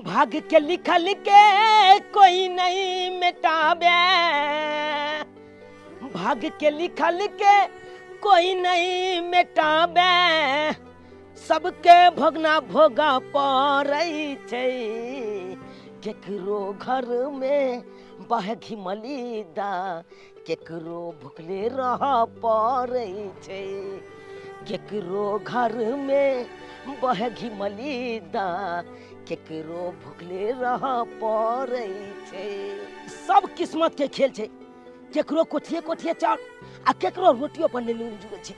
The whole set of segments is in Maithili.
भाग के लिखल के कोई नहीं मिटाबे, भाग के लिखल के कोई नहीं मिटाबे, सबके भोगना भोगा पड़ै छै। केकरो घर में बह घिमली दा, केकरो भुखले रह पड़ै छै। केकरो घर में बह घिमली दा, केकरो भुखले रह पड़ै छै। सब किस्मत के खेल छै। केकरो कोठिए कोठिए चाउर आ केकरो रोटियो पर नहि नून जुड़ै छै।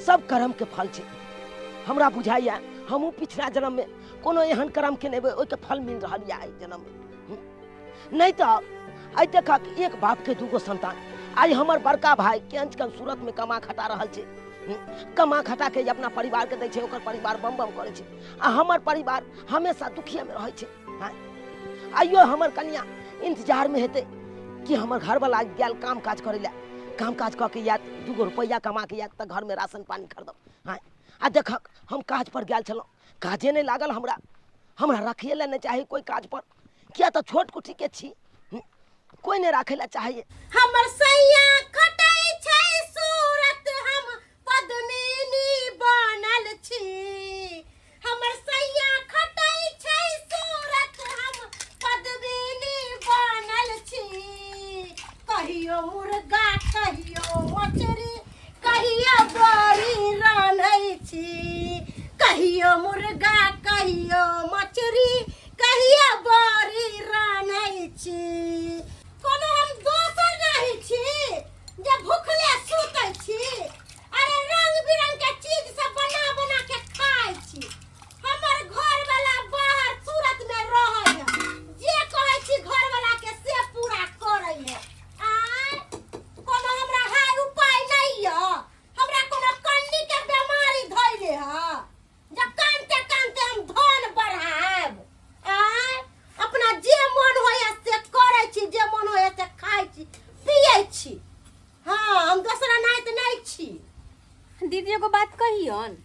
सब कर्म के फल छै। हमरा बुझाइया हमहूँ पिछला जन्म में कोनो एहन कर्म केने हेबै, ओहिके फल मिल रहल यऽ एहि जन्म में। नहि तऽ आइ देखक एक बाप के दूगो संतान। आइ हमर बड़का भाई केहन सूरत में कमा खटा रहल छै, कमा खटा के अपना परिवार के दै छै, ओकर परिवार बम बम करै छै, आ हमर परिवार हमेशा दुखिए में रहै छै। हाँ, आइयो हमर कनिया इंतजार में हेतै कि हमर घरवाला गेल काम काज करै लए, काम काज कऽ के आयत, दूगो रुपैआ कमा के आयत तऽ घर में राशन पानी खरीदब। हाँ, आ देखक हम काज पर गेल छलहुँ, काजे नहि लागल हमरा, हमरा रखिए लए नहि चाही कोइ काज पर, किया तऽ छोट कुटी के छी, कोइ नहि राखै लए चाहैए। हमर सैया खटै छै सूरत, हम पद्मिनी बनल छी। हमर सैया खटै छै सूरत, हम पद्मिनी बनल छी। कहियो मुर्गा कहियो मछरी कहियो बड़ी रान्है छी। कहियो मुर्गा कहियो मछरी कहियो बड़ी रान्है छी। कोनो हम दोसर नहीं छी जे भूखले सुतै छी। अरे रंग बिरंग के चीज सब बना बना के खाइ छी। हमर घर वाला बाहर सूरत में रहै है, जे कहै छी घर वाला के से पूरा करै है। आय कोनो हमरा हाय उपाय नहीं य, हमरा कोनो कन्नी के बीमारी धैले है जे कानते कानते हम धन बढ़ायब। आय अपना जे मन होइए से करै छी, जे मन होइए से खाइ छी पियै छी। हाँ, हम दोसरा नाइत नहीं छी। दीदी एगो बात कहियन,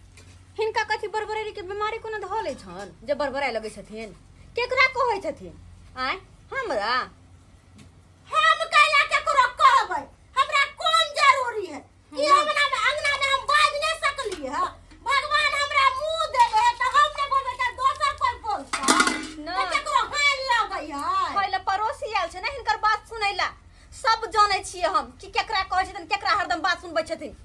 हिनका कथी बड़बड़ेरी के बीमारी कोनो धऽ लै छन जे बड़बड़ाय लगै छथिन? केकरा कहै छथिन? आँय हमरा? हम कैला केकरो कहबै, हमरा कोन जरूरी है कि हमरा में अंगना में हम बाज नहीं सकली है। भगवान हमरा मुंह देले है तो हम नहीं बोलबै त दोसर कोई बोलतै ना। त केकरो हानि लगै है। पहिले पड़ोसी आयल छै ने हिनकर बात सुनैला, सब जानै छियै हम कि केकरा कहै छथिन, केकरा हरदम बात सुनबै छथिन।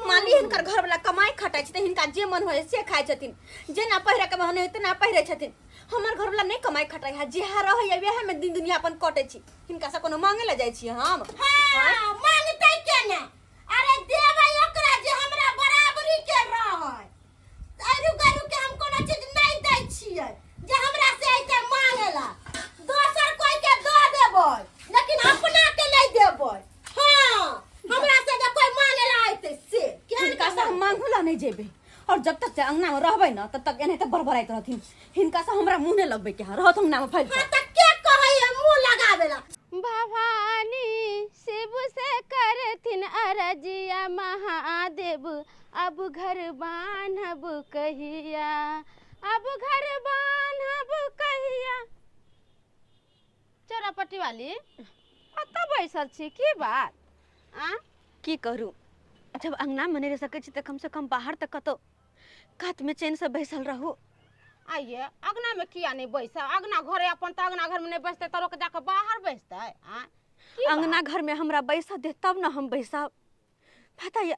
मान ली हिनकर घरवला कमाइ खटाइ छै तऽ हिनका जे मन होइ से खाइ छथिन, जेना पहिरके मन होइ तेना पहिरै छथिन। हमर घरवला नहि कमाइ खटाइ है, जेहा रहैया वएह में दिन दुनिया अपन कटै छी। हिनका से कोनो मांगे लए जाइ छियै हम? हाँ, मांगतै केना? अरे देबै ओकरा जे हमरा बराबरी के रहै। अरु गरु के हम कोनो चीज नहीं दै छियै जे हमरा से ऐते मांगेला। दोसर कोई के दऽ देबै लेकिन अपना के नहीं देबै। हाँ, हमरा से जे कोई मांगेला ऐते से केहन हिनका से हम मांगू ला नहीं जेबै, और जब तक अंगना में रहबै ना तब तक एनाहिते बड़बड़ाइत रहथिन। हिनका से हमरा मुँह नहीं लगबै के है, रहत अंगना में फैल हाँ, त के कहै है मुँह लगावेला? भवानी शिव से करथिन अरजिया महादेव, अब घर बान्हब कहिया, अब घर बान्हब कहिया। चोरापट्टी वाली कतऽ बैसल छी, की बात? आ की करू, जब अंगना में नहीं रह सकै छी तऽ कम से कम बाहर तऽ कतौ कात में चैन से बैसल रहू। आइये अंगना में किया नहीं बैसब? अंगना घरे अपन तऽ अंगना घर में नहीं बैसतै तऽ रोक जाकऽ बाहर बैसतै? आ की बात? अंगना घर में हमरा बैसऽ दे तब न हम बैसब। पता ये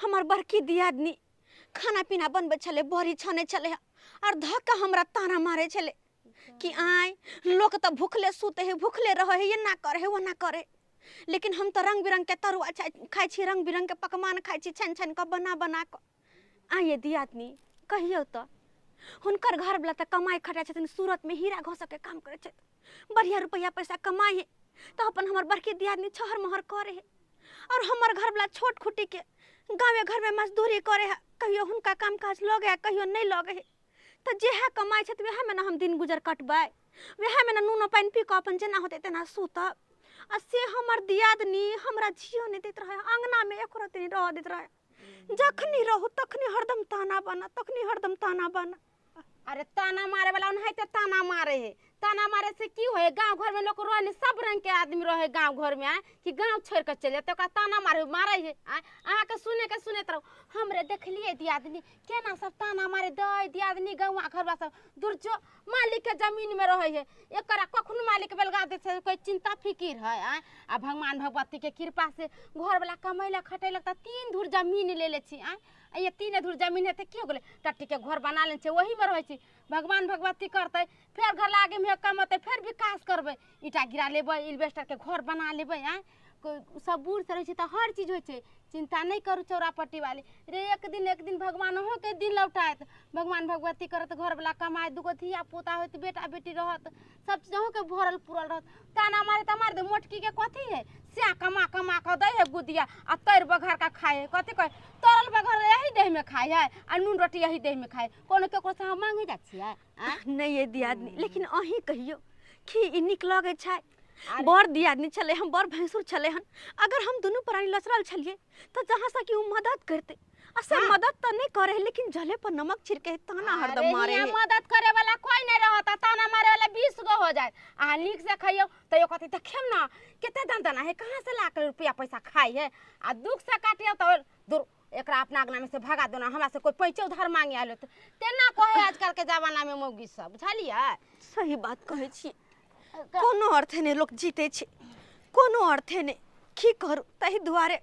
हमर बड़की दियादनी खाना पीना बनबै छलै, बड़ी छानै छलै और धऽ कऽ हमरा ताना मारै छलै कि आय लोक तऽ भूखले सुते है, भूखले रहै है, एना करे है ओना करे, लेकिन हम तऽ रंग बिरंग के तरुआ खाइ छी, रंग बिरंग के पकवान खाइ छी, छानि छानि कऽ बना बना कऽ। आइए दियादनी कहियौ तऽ हुनकर घरवला तऽ कमाइ खटाइ छथिन, सूरतमे हीरा घसऽके काम करै छथि, बढ़िया रुपैआ पैसा कमाइ है तऽ अपन हमर बड़की दियादनी छहर महर करे है, और हमर घरवला छोट खुटीके गाँवे घरमे मजदूरी करे है, कहियो हुनका काम काज लगे है कहियो नहीं लगे है, तऽ जेहा कमाइ छथि वएहमे ने हम दिन गुजर कटबै, वएहमे ने नूनो पानि पी कऽ अपन जेना होतै तेना सुतब। आ से हमर दियादनी हमरा जियो नहि दैत रहै, अङ्गनामे एको रत्ती नहि रहऽ दैत रहै, जखनी रहू तखनी हरदम ताना बाना, तखनी हरदम ताना बाना। अरे ताना मारे वाला ओनाहिते ताना मारे है। ताना मारे से की होय? गांव घर में लोग रहे, सब रंग के आदमी रहे गांव घर में, आय कि गांव छोड़ के चल जाते, ओकरा ताना मारे मारे है। आय अहाँ के सुने के सुनैत रहू। हमरे देखलिए दियादनी केना सब ताना मारे दै दियादनी, गाँव घर सब दुर्जो मालिक के जमीन में रहे है, एकरा कखनो मालिक बेलगा दे छै, कोई चिंता फिकिर है? आय आ भगवान भगवती के कृपा से घर वाला कमैलक खटैलक तऽ 3 धूर जमीन लेले छी। आय आ ये 3 धूर जमीन है तऽ की हो गेलै? टट्टी के घर बना लेने छै, ओही में रहै छी। भगवान भगवती करतै फेर घर लागे में कमतै, फेर विकास करबै, ईटा गिरा लेबै, इन्वेस्टर के घर बना लेबै। आय सब बूढ़ से रहै छै तऽ हर चीज होइ छै। चिंता नहि करू चौरा पट्टी वाली रे, एक दिन एक दिन भगवान अहूँ के दिन लौटायत। भगवान भगवती करत घर वाला कमाए, दूगो धिया पुता होत, बेटा बेटी रहत, सब चीज अहूँ के भरल पुरल रहत। ताना मारे तऽ मार दे, मोटकी के कथी है? स्या कमा कमा कऽ दै है गुदिया आ तर बघार का खाए है। कथी कहे तरल बघार यही देह में खाए है आ नून रोटी यही देह में खाए। कोनो केकरो से हम मांगे जाइ छियै? नहि ये दियादनी, लेकिन अहीं कहियौ कि ई नीक लगै छै? बड़ दियादनी छलै हम, बड़ भैंसुर छलै हन। अगर हम दुनू प्राणी लचरल छलियै तऽ जहाँ से कि ओ मदद करतै, आ से मदद तऽ नहि करे है, लेकिन जले पर नमक छिड़के है, ताना हरदम मारे है। मदद करे वाला कोई नहीं रहता, ताना मारे वाला 20 गो हो जाए। अहाँ नीक से खइयौ तैयो कहतै देखियौ ना कते दन है, कहाँ से ला के रुपया पैसा खाइ है। आ दुख से काटियौ तऽ दूर एकरा अपना अंगना में से भगा दो ना, हमरा से कोई पैसे उधार मांगे आलो तो तेना कहे आजकल के जमाना में मौगी सब, बुझलियै? सही बात कहै छी, कोनो अर्थे नहि लोक जीते छै, कोनो अर्थे नहि। की करू, ताहि दुआरे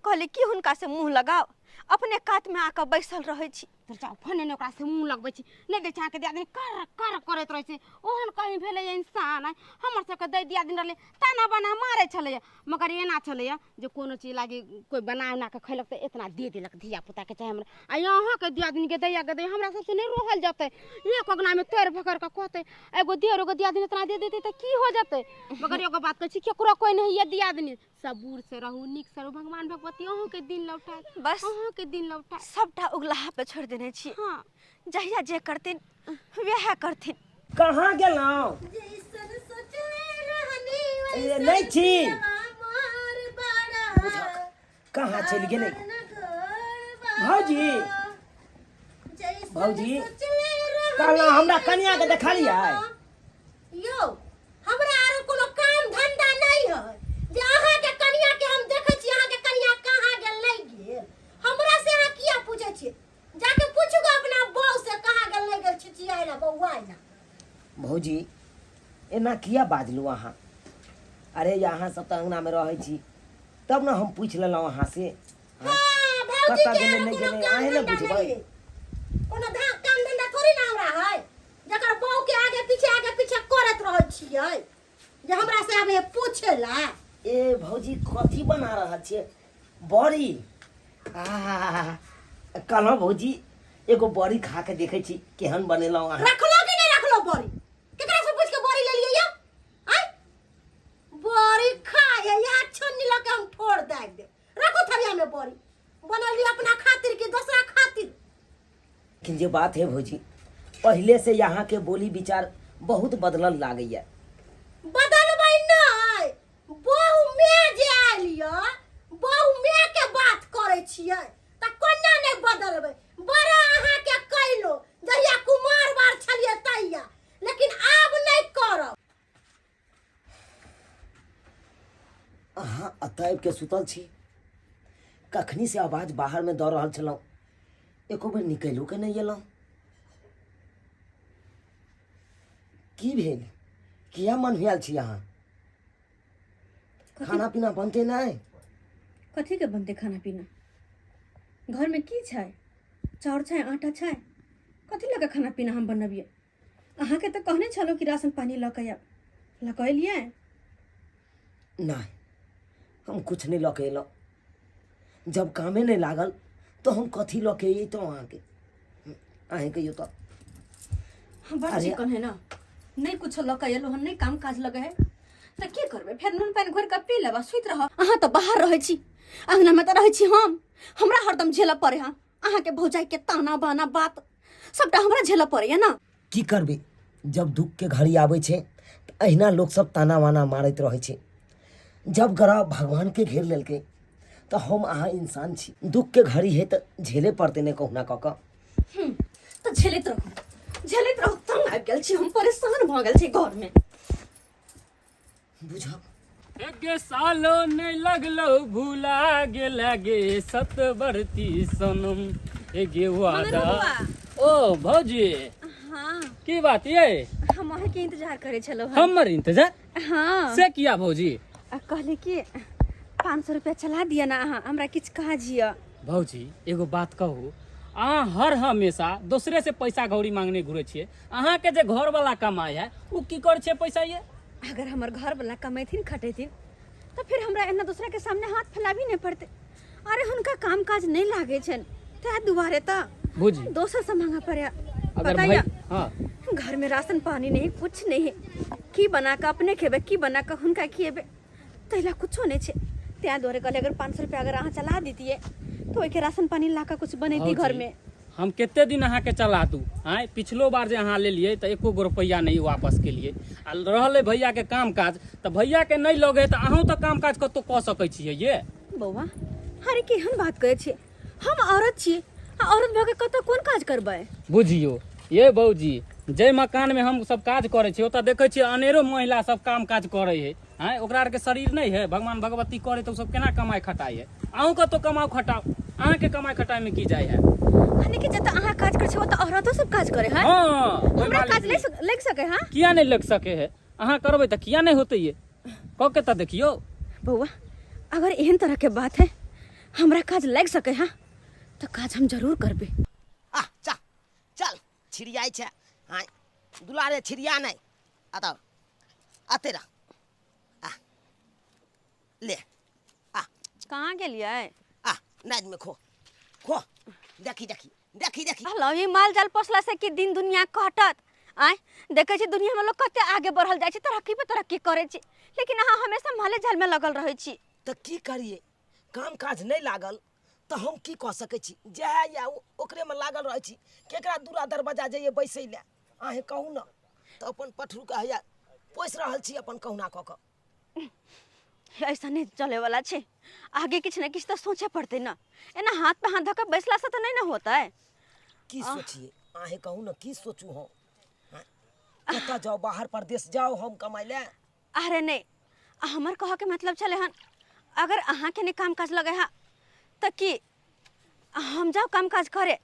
कहली कि हुनका से मुँह लगाओ, अपने कातमे आके बैसल रहै छी। तोर जाओ फोने ने ओकरा से मुँह लगबै छी, नहि दै छै अहाँके दियादनी कर कर करैत रहै छै। ओहन कहीं भेलै इंसान? आइ हमर सबके दै दियादनी रहलै, ताना बाना मारै छलैया, मगर एना छलैया जे कोनो चीज लागी कोइ बना उना कऽ खैलक तऽ एतना दे देलक धिया पुताके चाहे हमरा। आ अहाँके दियादनीके दैया के दैया हमरा सबसँ नहि रहल जेतै, एक अगनामे तोड़ि भकर कऽ कहतै एगो देर एगो दियादनी एतना दे देतै तऽ की हो जेतै? मगर एगो बात कहै छी, केकरो कोइ नहि होइए दियादनी, सबूर से रहू, नीक से रहू, भगवान भगवती अहूँके दिन लौटाएत। बस अहूँके दिन लौटाएत। सबटा उगलाहा पे छोड़ि देने छी। हाँ, जहिया जे करथिन वएह करथिन। कहाँ गेलहुँ? जैसन सोचले रहनी ए, नहि छी। मोर बड़ा कहाँ चलि गेलै? भौजी, भौजी। भौजी, कहलहुँ हमरा कनियाँके देखलियै? यौ, हमरा आरो कोनो काम धंधा नहि है जे अहाँके कनिया के हम देखै छी? अहाँके कनिया कहाँ गेल नहि गेल, हमरा से अहाँ किया पूछै छियै? जाके पूछू गो अपना बहू से, कहाँ गेल नहि गेल, छिचियाइ ला बौआइ ला। भौजी, एना किया बाजलू अहाँ? अरे अहाँ सब तऽ अङ्गनामे रहै छी तब ने हम पूछि लेलहुँ अहाँ से। हाँ, भौजी कतऽ के गेलै आरो नहि कोनो गेलै काम अहेँ ने धंधा बुझबै। नहि है। कोनो काम धंधा थोड़ी ना हमरा है जकर बहू के आगे पीछे करैत रहै छियै जे हमरा से आबे पूछे ला। ए भौजी, कथी बना रहल छियै? बड़ी? आहा, कहलहुँ भौजी, एगो बड़ी खा के देखै छी केहन बनेलहुँ अहाँ। रखलो कि नहीं रखलो बड़ी? केकरा से पूछ के बड़ी ले लियै या? आय बड़ी खाए या छन्नी लऽ के हम ठोर दागि देब। रखो थरिया में बड़ी, बनैली अपना खातिर कि दोसरा खातिर? लेकिन जे बात है भौजी, पहिले से यहाँ के बोली विचार बहुत बदलल लागैया। बदलबै नहि, बहु माय जे आयल यऽ, बहु माय के बात करै छियै तऽ कोना नहि बदलबै? बड़ा अहाँके कैलो जहिया कुमार बार छलियै तहिया, लेकिन आब नहि करब। अहाँ एतऽ आबि के सुतल छी? कखनी से आवाज बाहर में दऽ रहल छलहुँ, एको बेर निकलियो के नहि एलहुँ। की भेल? किया मन हुआल छी अहाँ? खाना पीना बनते नहि? कथी के बनतै खाना पीना? घरमे की छै? चाउर छै, आटा छै, कथी लऽ कऽ खाना पीना हम बनबियै? अहाँके तऽ कहने छलहुँ कि राशन पानी लऽ कऽ आयब, लऽ कऽ एलियै? नहि, हम कुछ नहि लऽ के एलहुँ। जब कामे नहि लागल तऽ हम कथी लऽ के अइतहुँ अहाँके? अहेँ कहियौ तऽ। हम बड़ अरे- चिकन है ना, नहि कुछो लऽ कऽ एलहुँ हन, नहि काम काज लगे है तऽ की करबै? फेर नून पानि घोरि कऽ पी लेब आ सुति रहब। अहाँ तऽ बाहर रहै छी, अङ्गनामे तऽ रहै छी हम। हमरा हरदम झेलऽ पड़े हँ अहाँके भौजाइके ताना बाना बात, सबटा हमरा झेलऽ पड़ैया ना। की करबै, जब दुखके घड़ी आबै छै तऽ अहिना लोकसब ताना वाना मारैत रहै छै। जब ग्रह भगवानके घेर लेलकै तऽ हम अहाँ इंसान छी, दुखके घड़ी है तऽ झेले पड़तै ने कहुना कऽ कऽ। तऽ झेलैत रहू। झेलैत रहू। तंग आबि गेल छी हम, परेशान भऽ गेल छी घरमे। बुझब एके सालो नहीं लगलो भूला गेला गे सतबरती सनम एगे वादा। ओ भौजी। हाँ। की बात ये? हम अहाँके इंतजार करै छलहुँ हन। हमर इंतजार? हाँ। से किया भौजी? आ कहली कि 500 रुपया चला दिअ ने अहाँ, हमरा किछु काज यऽ। भौजी एगो बात कहू, अहाँ हर हमेशा दोसरे से पैसा घौरी मांगने घुरे छियै, अहाँके जे घर वाला कमाइ है उ की करै छै पैसा ये? अगर हमर घर वाला कमेथिन खटेथिन तऽ फिर हमरा एना दूसरा के सामने हाथ फैलाबी नहीं पड़ते। अरे हुनका काम काज नहीं लागे छन तै दुआरे तऽ बुझी दोसर से मांगा पड़े। अगर पता भाई या हाँ घर में राशन पानी नहीं, कुछ नहीं, की बना के अपने खेबे की बना के हुनका खिएबे, तैला कुछो नहीं छे। तै दुआरे कहले अगर 500 रुपया अगर अहाँ चला दीतिए तो ओहिके राशन पानी ला के कुछ बनेती घर भौजी, में। हम कते दिन अहाँके चला दू? आँय, पिछलो बार जे अहाँ लेलियै तऽ एको गो रुपैआ नहि वापस केलियै। आ रहलै भैयाके काम काज, तऽ भैयाके नहि लगे तऽ अहूँ तऽ काम काज कतहु कऽ सकै छियै ये। बौआ अरे केहन बात कहै छियै, हम औरत छी आ औरत भऽ के कतऽ कोन काज करबै? बुझियौ ये भौजी, जाहि मकानमे हम सब काज करै छियै ओतऽ देखै छियै अनेरो महिला सब काम काज करै है। आँय, ओकरा आरके शरीर नहि है? भगवान भगवती करे तऽ ओ सब केना कमाइ खटाइ है? अहूँ कतहु कमाउ खटाउ, अहाँके कमाइ खटाइमे की जाइ है? यानी कि जतऽ अहाँ काज करै छियै ओतऽ औरतो सब काज करै है? हाँ, ओहि हमरा काज मालिक लागि सकै है? किया नहि लागि सकै है? अहाँ करबै तऽ किया नहि होतै? ये कऽ के तऽ देखियौ। बौआ अगर एहन तरह के बात है, हमरा काज लागि सकै है तऽ काज हम जरूर करबै। आ चल चल छिड़ियाइ छै। हाँ दुलारे छिड़िया नहि, अतऽ अते रह। आ ले आ। कहाँ गेलियै? आ नाद में खो खो, देखी देखी देखी देखी। हलो ई माल जाल पोसला से कि दिन दुनिया कटत? आँय देखै छी दुनिया में लोग कते आगे बढ़ल जाइ छै, तरक्की पे तरक्की करै छै, लेकिन अहाँ हमेशा माले जाल में लगल रहै छी। तऽ की करिए, काम काज नहि लागल तऽ हम की कऽ सकै छी? जएह यऽ ओकरेमे लागल रहै छी। केकरा दूरा दरवाजा जइए बैसै लए, अहेँ कहू ने? तऽ अपन पठरूके हैया पोसि रहल छी अपन कहुना कऽ कऽ। ऐसा नहीं चले वाला छै, आगे किछु ने किछु तऽ सोचे पड़तै ने, एना हाथ पे हाथ धऽ कऽ बैसला से तऽ नहीं ने होतै। की सोचिए अहेँ कहू ने, की सोचू हम? आँय? कतऽ जाउ, बाहर परदेश जाउ हम कमाइ लए? अरे नहीं, हमर कह के मतलब छलै हन अगर अहाँके नहि काम काज लगे है तऽ की हम जाउ काम काज करे?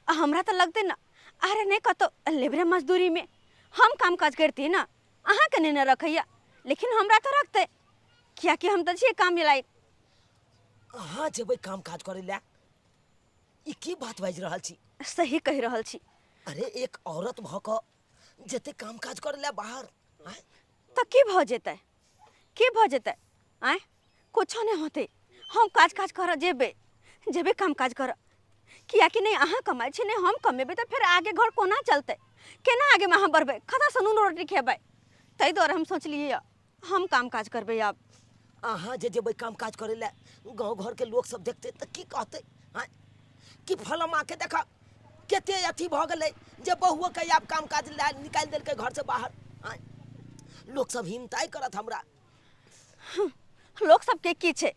आ हमरा तऽ लगतै ने। अरे नहीं, कतौ लेबरे मजदूरी में हम काम काज करती ने, अहाँके नहि ने रखैया, लेकिन हमरा तऽ रखतै, कियाकि हम तऽ छियै काम लायक। अहाँ जेबै काम काज करै लए? ई की बात बाजि रहल छी? सही कहि रहल छी। अरे एक औरत भऽ कऽ जेतै काम काज करै लए बाहर? आँय? तऽ की भऽ जेतै, की भऽ जेतै? आँय, कुछो नहि होतै। हम काज काज करऽ जेबै, जेबै काम काज करऽ, कियाकि नहि अहाँ कमाइ छी नहि हम कमेबै तऽ फेर आगे घर कोना चलतै? केना आगेमे अहाँ बढ़बै? कतऽसँ नून रोटी खेबै? ताहि दुआरे हम सोचलियै यऽ हम काम काज करबै आब। अहाँ जे जेबै काम काज करै लए, गाँव घरके लोक सब देखतै तऽ की कहतै? आँय, कि फलमाके देख कते अथी भऽ गेलै जे बहुओके आब काम काज लए निकालि देलकै घरसँ बाहर। आँय, लोक सब हिमताइ करत हमरा। लोक सबके की छै,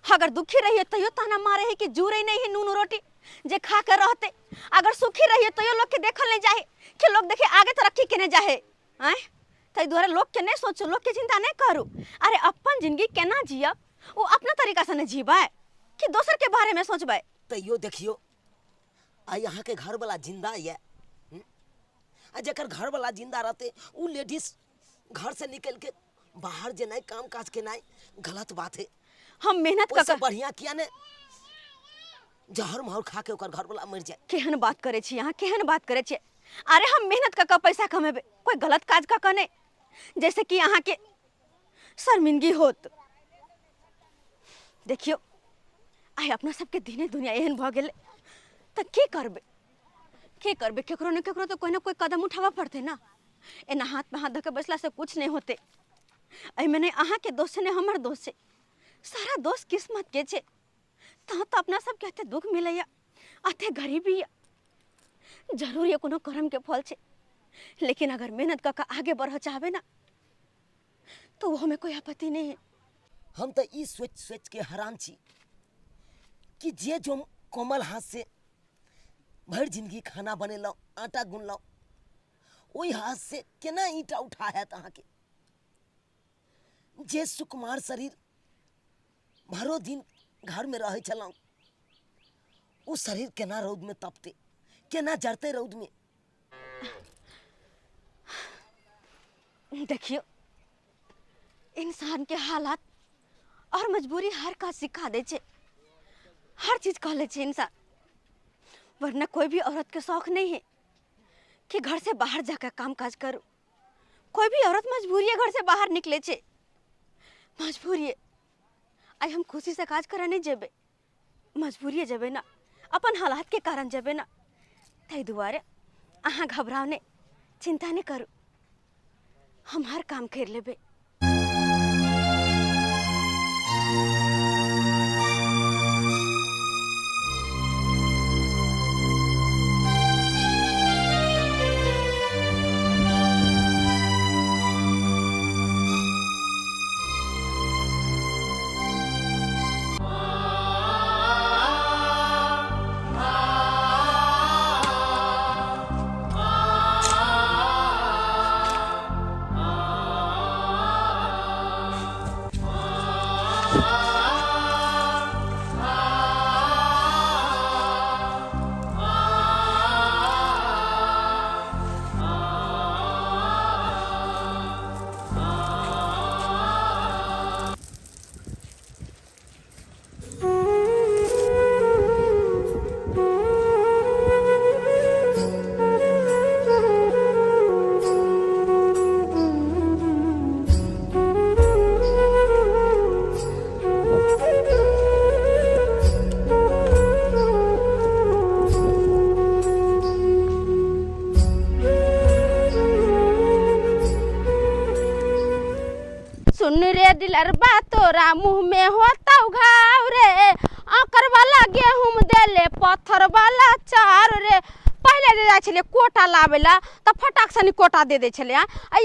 अगर दुखी रहिए तैयो ताना मारे है कि जुड़े नहीं है नून रोटी जे खा के रहते, अगर सुखी रहिए तैयो लोग के देखल नहीं जाहे कि लोग देखे आगे तरक्की केने जाहे। आँय, ताहि दुआरे लोग के नहीं सोचू, लोग के चिंता नहीं करू। अरे अपन जिंदगी केना जियब वो अपना तरीका से नहीं जीबै कि दोसर के बारे में सोचबै। तैयो देखियो आइ अहाँके घरवला जिंदा यऽ आ जकर घरवला जिंदा रहतै उ लेडीज घर से निकल के बाहर जेनाइ काम काज केनाइ गलत बात है। हम मेहनत कऽ ओहिसँ बढ़िआँ किया ने जहर माहौर खा के ओकर घरवला मरि जाय। केहन बात करै छी अहाँ, केहन बात करै छियै? अरे हम मेहनत कऽ कऽ पैसा कमेबै, कोइ गलत काज कऽ कऽ नहि, जैसे कि अहाँके शर्मिंदगी होत। देखियौ आइ अपना सबके दिने दुनिया एहन भऽ गेलै तऽ की करबै, की करबै? केकरो ने केकरो तऽ कोइ ने कोइ कदम उठाबऽ पड़तै ने। एना हाथ पे हाथ धऽ के बैसला से कुछ नहीं होते। एहिमे नहि अहाँके दोष छै नहि हमर दोष छै, सारा दोष किस्मत के छै। तहाँ तऽ अपना सबके एते दुख मिलैया, एते गरीबी यऽ, जरूर ये कोनो कर्म के फल छै। लेकिन अगर मेहनत कऽ के आगे बढ़ऽ चाहबै ना तो ओहो में कोई आपत्ति नहीं है। हम तऽ ई सोचि सोचि के हैरान छी कि जे जो कोमल हाथ से भरि जिंदगी खाना बनेलहुँ, आटा गुनलहुँ, ओहि हाथ से केना ईंटा उठा हैत अहाँके? जे सुकुमार शरीर भरो दिन घरमे रहै छलहुँ, ओ शरीर केना रौदमे तपतै, केना जरतै रौदमे? देखियो, इंसान के हालात और मजबूरी हर काज सिखा दै छै, हर चीज कह लै छै इंसान। वरना कोई भी औरत के शौक नहीं है कि घर से बाहर जाकर काम काज करूं। कोई भी औरत मजबूरी है घर से बाहर निकले छे, मजबूरी है। आई हम खुशी से काज करे नहीं जेबे, मजबूरी है जेबे ना, अपन हालात के कारण जेबे ना। ताहि दुआरे अहाँ घबराओ नहीं, चिंता नहीं करू, हम हर काम कर लेबे। सुन रे दिलरबा, तोरा मुंह में होता घाव रे, आकर वाला गेहूं देले पत्थर वाला चार रे। पहिले जे जाइ छलियै कोटा लाबै लए तऽ फटाक सनी कोटा दे दै छलै। आ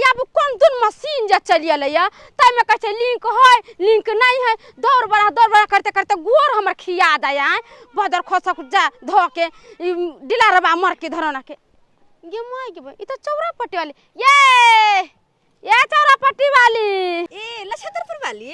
आब कोन दुन मशीन जे चलि एलैए, ताहिमे कहै छै लिंक है, लिंक नहि है। दौड़ बड़ा दौड़ बड़ा करते करते गोर हमर खिया दै। आँय बदर खसक जा धऽ के डिलरबा मरके धरना के गे माय गे, ई तऽ चौरा पट्टी वाली ये, ये चौरा पट्टी वाली। ए लछतरपुर वाली,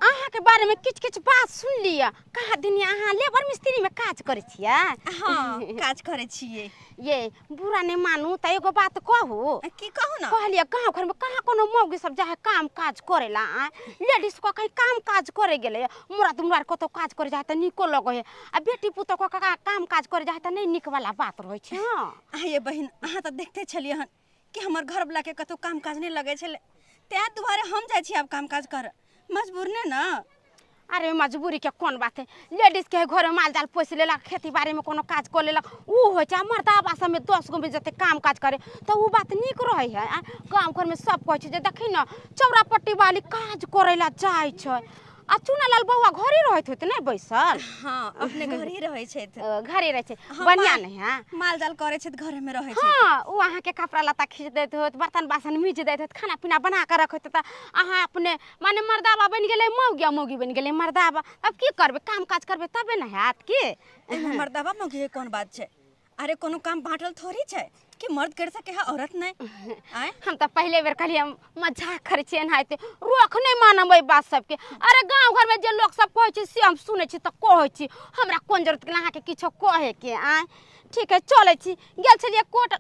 अहाँ के बारे में किछ किछ बात सुन लिअ। कहाँ दिन अहाँ लेबर मिस्त्री में काज करै छियै? हाँ, काज करै छियै। ये बुरा नहीं मानू त एगो बात कहू। की कहू ना? कहलियै गाँव घर में कहाँ कोनो मौगी सब जाए काम काज करेला? आँय लेडीज को कहीं काम काज करे गेलै, मुरा तुमरा कतौ काज करे जाए त नीको लगै है, आ बेटी पुतोह को काम काज करे जाए त नहीं नीक वाला बात रहै छै। हाँ ये बहिन, अहाँ तऽ देखते छलियै हन कि हमर घरवला के कतौ काम काज नहि लगै छलै, तैं दुआरे हम जाइ छी आब काम काज करऽ, मजबूर नहि ने। अरे मजबूरी के कोन बात है, लेडीज के घर में माल जाल पोसि लेलक, खेती बाड़ी में कोनो काज कऽ लेलक, उ होइ छै। आ मर्दाबा सबमे 10 गो में जते काम काज करे तऽ उ बात नीक रहै है। आ गाँव घरमे सब कहै छै जे देखी ने चौरा पट्टी वाली काज करै ला जाइ छै। आ चुनालाल बौआ घरे रहैत होते नहि बैसल? हाँ, अपने घर ही रहै छथि। ओ, घरे रहै छै। हाँ, बढ़िआँ नहि है, माल जाल करै छथि, घरे में रहै छथि। हाँ, ओ अहाँके कपड़ा लत्ता खींच दैत होत, बर्तन बासन मीज दैत होत, खाना पीना बना कऽ रखैत होत। अहाँ अपने माने मर्दाबा बनि गेलै मौगी, आ मौगी बनि गेलै मर्दाबा। अब की करबै, काम काज करबै तबे ने हैत की। एहिमे मर्दाबा मौगी के कोन बात छै? अरे कोनो काम बांटल थोड़ी छै कि मर्द कर सके है औरत नहीं? आय हम तऽ पहिले बेर कहलियै हम मजाक करै छियै, एनाहिते रोक नहि मानब एहि बात सबके। अरे गाँव घरमे जे लोक सब कहै छै से हम सुनै छी तऽ कहै छी, हमरा कोन जरूरत के अहाँके किछो कहैके। आँय ठीक है, चलै छी। गेल छलियै कोर्ट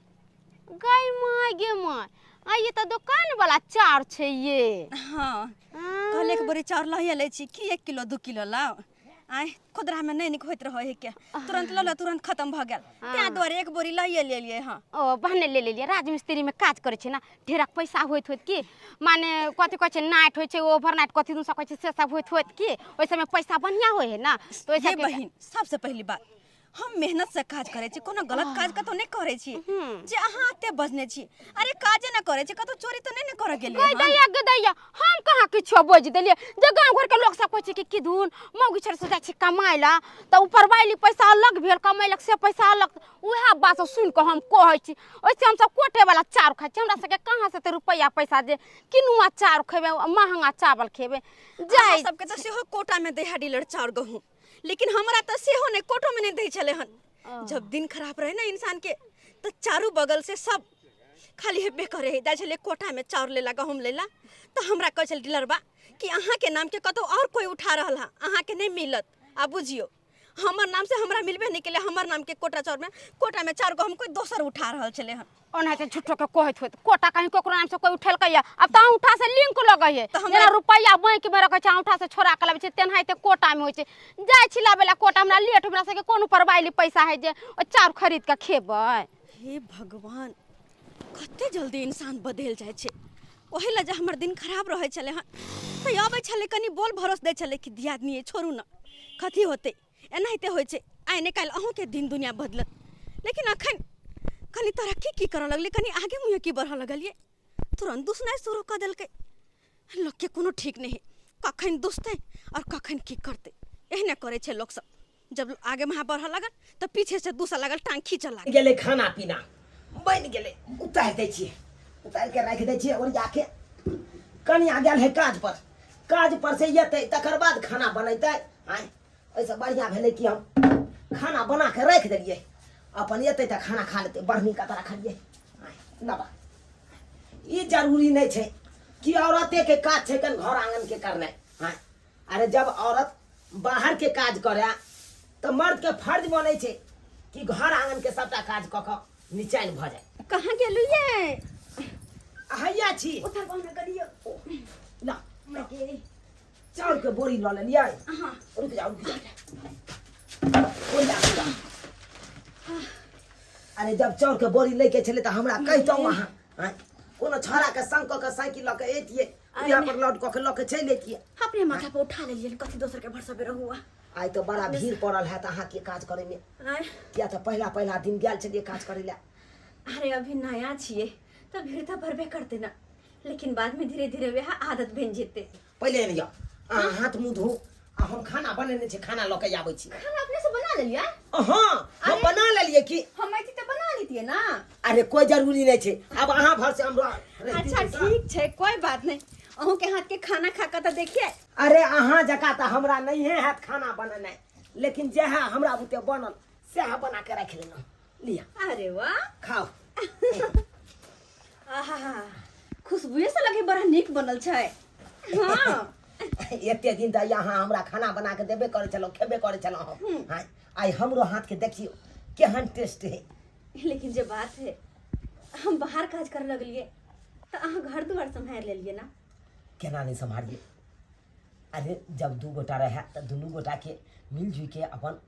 गै माय, गे माय, आ ये तऽ दोकान वाला चार छै ये। हाँ, कहले एक बोरी चाउर लहिए लै छी कि 1 किलो 2 किलो लाउ। आय खुदरा में नहीं निक होइत रहे है के, तुरंत लऽ तुरंत खत्म भऽ गेल, तैं दुआरे एक बोरी लहिए लेलियै। हाँ ओ बहने ले लेलियै। राजमिस्त्री में काज करै छै ने, ढेरक पैसा होइत होइत की माने कथी कहै छै, नाइट होइ छै, ओवर नाइट कथी दुन सब कहै छै, से सब होइत होइत की ओहि सबमे पैसा बढ़िआँ होइ है ना, तऽ ओहि ये सबके बहिन, सबसे पहली बात हम मेहनत से काज करै छी, कोनो गलत काज कतौ नहि करै छी जे अहाँ एते बजने छी। अरे काजे न करै छी, कतौ चोरी तऽ नहि ने करऽ गेलियै गै हम। दैया, गे दैया, हम कहाँ किछो बजि देलियै जे गाँव घरके लोक सब कहै छै कि किदुन मौगी छोड़ि से जाइ छै कमाइ लए तऽ ऊपर वाली पैसा अलग भेल, कमेलक से पैसा अलग। उएह बात सब सुनि कऽ हम कहै छी। ओहिसँ हमसब कोटेवला चाउर खाइ छी, हमरा सबके कहाँ से एते रुपैआ पैसा जे किनुआ चाउर खेबै, महँगा चावल खेबै। अहाँ जाइ सबके तऽ सेहो कोटा मे दै है डीलर चाउर गहूँम, लेकिन हमरा तऽ सेहो नहि, कोटो में नहि दै छलै हन। जब दिन खराब रहे ना इंसान के तो चारू बगल से सब खाली हेबे करे है। जाइ छलियै कोटामे चाउर लेला गहूँम लेला तऽ हमरा कहै छलै डीलरबा कि अहाँके नामके कतहु आओर कोइ उठा रहल हँ, अहाँके नहि मिलत। आ बुझियौ हमर नाम से हमरा मिलबे नहि केलै, हमर नामके कोटा चाउरमे कोटामे चाउर गहूँम कोइ दोसर उठा रहल छलै हँ। ओनाहिते झूठो के कहैत होत कोटा कहीं ककरो नाम से कोई उठेलकै या अब तऽ औंठा से लिंक लगै है तऽ हमरा- जेना रुपैआ बैंक में रखै छै औंठा से छोड़ा के लाबै छै तेनाहिते कोटा में होइ छै। जाइ छी लाबै ला कोटा, हमरा लेट, हमरा सबके कोन परवाइली पैसा है जे ओ चाउर खरीद के खेबै। हे भगवान, कते जल्दी इंसान बदलि जाइ छै। ओहि लए जे हमर दिन खराब रहै छलै हँ तऽ अबै छलै कनि बोल भरोस दै छलै कि दियादनी अइ, छोड़ू ने, कथी होतै, एनाहिते होइ छै, आइ नहि काल्हि अहूँके दिन दुनिया बदलत। लेकिन अखन कनि तरक्की की करऽ लगलै, कनि आगे मुँहे की बढ़ऽ लगलियै, तुरन्त दुसनाइ शुरू कऽ देलकै। लोकके कोनो ठीक नहि हइ, कखन दुसतै आओर कखन की करतै। एहने करै छै लोकसब, जब आगे वहाँ बढ़ऽ लगल तऽ पीछे से दूसऽ लगल, टांग खींचऽ लागल। गेलै खाना पीना बनि गेलै, उतारि दै छियै, उतारि के राखि दै छियै ओरिया के। कनिया गेल है काज पर, काज पर से एतै तकर बाद खाना बनेतै। आँय, ओहिसँ बढ़िआँ भेलै कि हम खाना बना के राखि देलियै, अपन एतै तऽ खाना खा लेतै। बड़ नीक कतऽ रखलियै। आँय, नबा ई जरूरी नहि छै कि औरते के काज छै कन घर आंगन के करनाइ। आँय, अरे जब औरत बाहर के काज करे तऽ मर्द के फर्ज बनै छै कि घर आंगन के सबटा काज कऽ कऽ निचैन भऽ जाय। कहाँ गेलु ये? हैया छी। उधर बहना करियो। ला, चाउर के बोरी लऽ लेलियै। रुक जाओ, रुक जाओ, बोरी ला, ला। अरे जब चाउर के बोरी लैके छलै तऽ हमरा कहितहुँ अहाँ। आँय, कोनो छौड़ा के संग कऽ के साइकिल लऽ के अयतियै, यहाँ पर लोड कऽ के लऽ के चलि अयतियै। अपने माथा पर उठा लेलियै, कथी दोसर के भरोसा पे रहुआ। आइ तऽ बड़ा भीड़ पड़ल हैत अहाँके काज करैमे। आँय? किया तऽ पहिला पहिला दिन गेल छलियै काज करै लए। अरे अभी नया छियै तऽ भीड़ तऽ भरबे करतै ने, लेकिन बाद में धीरे धीरे वएह आदत बनि जेतै। पहिले एने जाउ, अहाँ हाथ मुँह धो आ हम खाना बनेने छी, खाना लऽ के आबै छी। खाना अपने से बना लेलियै? हाँ, हम बना लेलियै। की हम अइती तऽ बना लेतियै ना। अरे कोई जरूरी नहीं छै, अब अहाँ भर से हम रह- अच्छा ठीक छै, कोई बात नहीं, अहूँ के हाथ के खाना खा कऽ तऽ देखिए। अरे अहाँ जकाँ तऽ हमरा नहिए हैत खाना बनेनाइ, लेकिन जएह हमरा बुते बनल सएह बना के राखि लेलहुँ। लिअ। अरे वाह, खाउ। आहा, खुशबुए से लगे बड़ा नीक बनल छै। हाँ, एते दिन तऽ अहाँ हमरा खाना बना के देबे करै छलहुँ, खेबे करै छलहुँ हम। आँय, आइ हमरो हाथ के देखियौ केहन टेस्ट है। लेकिन जे बात है, हम बाहर काज करे लगलिए तऽ अहाँ घर दुआर सम्हारि लेलिए ना। केना नहि सम्हारियै? अरे जब दू गोटा रहै तऽ दुनू गोटा के मिलजुल के अपन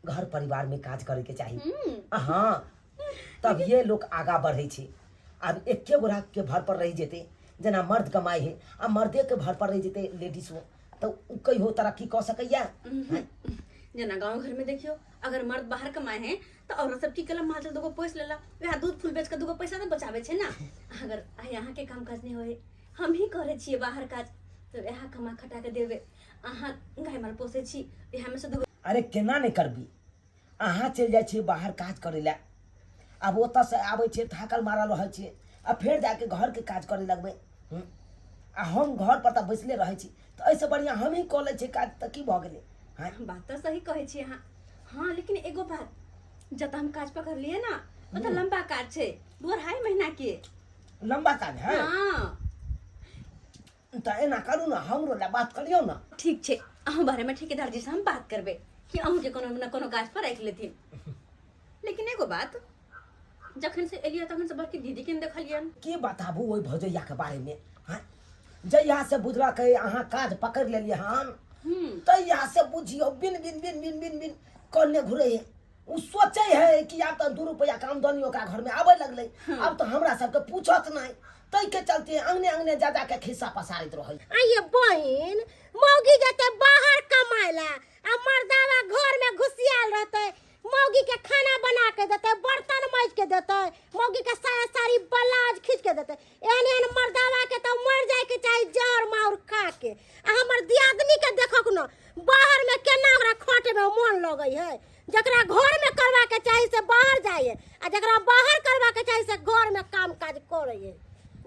घर परिवार में काज करे के चाही। हाँ, तब ये लोग आगा बढ़े छै। आब एके गोरा के भर पर रहि जेतै, जेना मर्द कमाइ है आ मर्दे के भर पर रहि जेतै लेडीज हो, तऽ उ कहियो तरक्की कऽ सकैया? हैं? जेना गाँव घर में देखियो, अगर मर्द बाहर कमाए हैं तऽ औरत सब की केला, माल जाल दूगो पोस लेला, वएह दूध फूल बेच के दूगो पैसा तऽ बचाबै छै ना। अगर आइ अहाँके काम काज नहि होय, हम ही करै छियै बाहर काज, तऽ वएह कमा खटा के देबै। अहाँ गाय माल पोसै छी, वएह में से दूगो। अरे केना नहि करबी? अहाँ चलि जाइ छियै बाहर काज करै लए, आब ओतऽसँ आबै छियै थाकल मारल रहै छियै आ फेर जाके घरके काज करै लगबै। आ हम घर पर तऽ बैसले रहै छी, तऽ एहिसँ बढ़िआँ हमही कऽ लै छियै काज तऽ की भऽ गेलै? आँय, बात तऽ सही कहै छी अहाँ। हाँ, लेकिन एगो बात, जतऽ हम काज पकड़लियै ना ओतऽ लम्बा काज छै, 2.5 महीना के। लम्बा काज है? हाँ। तऽ एना करू ने, हमरो लए बात करियौ ने। ठीक छै, अहूँ बारेमे ठेकेदार जी से हम बात करबै कि अहूँके कोनो ने कोनो काज पर राखि लेथिन। लेकिन एगो बात, जखन से एलियै तखन से बड़की दीदी के नहि देखलियनि। की बताबू ओहि भौजैयाके बारेमे? आँय, जहिया से बुझलक अहाँ काज पकड़ि लेलियै हन तहिया से बुझियौ बिन बिन बिन बिन बिन बिन कने घुरै है। ओ सोचै है कि आब तऽ 2 रुपैआ के आमदनी ओकरा घरमे आबै लगलै, आब तऽ हमरा सबके पूछत नहि, ताहिके चलते अंगने अंगने जा जाके खिस्सा पसारैत रहै। आइये बहिन, मौगी जेतै बाहर कमाय ला आ मर्दावा घर में घुसियाल रहतै, मौगी के खाना बना के देतै, बर्तन माजि के देतै, मौगी के साया साड़ी ब्लाउज खींच के देतै। एहन एहन मर्दावा के तऽ मरि जाय के चाही जहर माउर खा के। आ हमर दियादनी के देखक न, बाहर में केना ओकरा खटे में मन लगै है। जकरा घर में करवा के चाही से बाहर जाय है, आ जकरा बाहर करवा के चाही से घर में काम काज करे है।